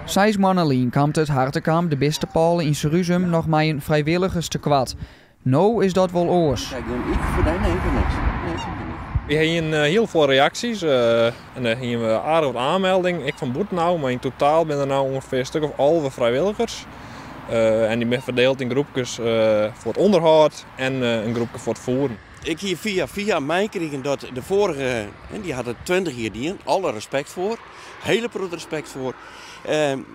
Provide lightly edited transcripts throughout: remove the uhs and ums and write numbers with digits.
Seis moanne lyn kampte it Hartekamp de Bistepôle yn Surhuzum noch mei in frijwilligerstekoart. No is dat wol oars. We hiene hiel folle reaksjes en dêr hiene we aardich wat oanmeldingen, ek fan bûten ôf, mar yn totaal binne der no ûngefear in stik of 11 frijwilligers. En dy binne ferdield yn groepkes foar it ûnderhâld en in groepke foar it foeren. Ik hie fia fia meikrigen dat de foarige, dy hat it 20 jier dien, alle respekt foar, hele protte respekt foar,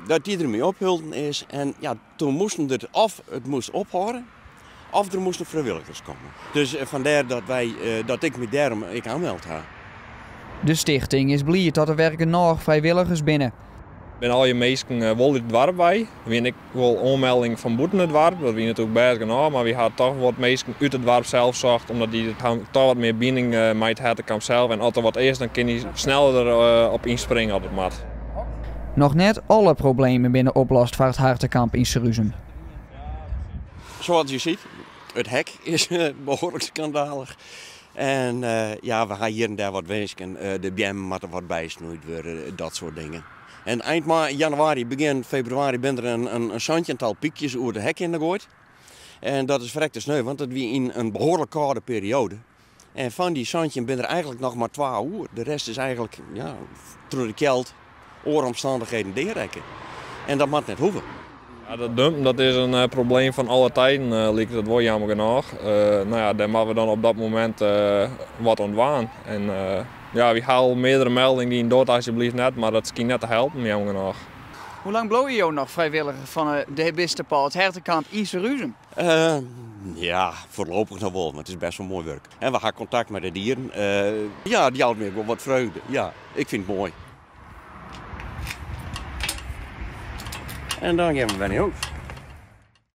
dat dy dermei opholden is. En ja, toen moasten der of it moast ophâlde of der moasten frijwilligers komme. Dus fandêr dat wy, dat ik my dêrom ek oanmeld ha. De stichting is bliid dat der wer genôch frijwilligers binne. Binne allegear minsken wol út it doarp wei. Der wiene ek wol oanmeldingen fan bûten it doarp, dat wie natuerlik bêst genôch, mar wy ha toch wat minsken út it doarp sels socht, omdat dy ha toch wat mear bining mei it Hertekamp sels en as der wat is, dan kin dy sneller der op ynspringe as it moat. Noch net alle problemen binne oplost foar it Hartekamp yn Surhuzum. Zoals je ziet, it hek is behoarlik skandalich. En ja, we ha hjir en dêr wat winsken. De beammen moatte wat bysnoeid wurde, dat soart dingen. En ein januari, begjin februari binne der in santjintal pykjes oer de hek hinne goaid. En dat is ferrekte sneu, want dat wie yn in behoarlik kâlde perioade. En fan dy 17 binne der eigentlik noch mar twa oer. De rest is eigentlik, ja, troch de kjeld, oare omstannichheden dearekke. En dat moat net hoege. Ja, dat dumpen dat is in probleem fan alle tijden, liket it wol jammer genôch. No ja, dêr moatte we dan op dat momint wat oan dwaan. En ja, wy ha al meardere meldingen dien, doch it asjebleaft net, mar dat skynt net te helpen, jammer genôch. Hoe lang bliuwe jo noch frijwilliger fan de Bistepôle, it Hertekamp yn Surhuzum? Ja, foarlopich noch wol, want it is bêst wol moai wurk. En we ha kontakt mei de dieren. Ja, it jout my ek wol wat freugde. Ja, ik fyn it moai. En dan gean we wer nei hûs.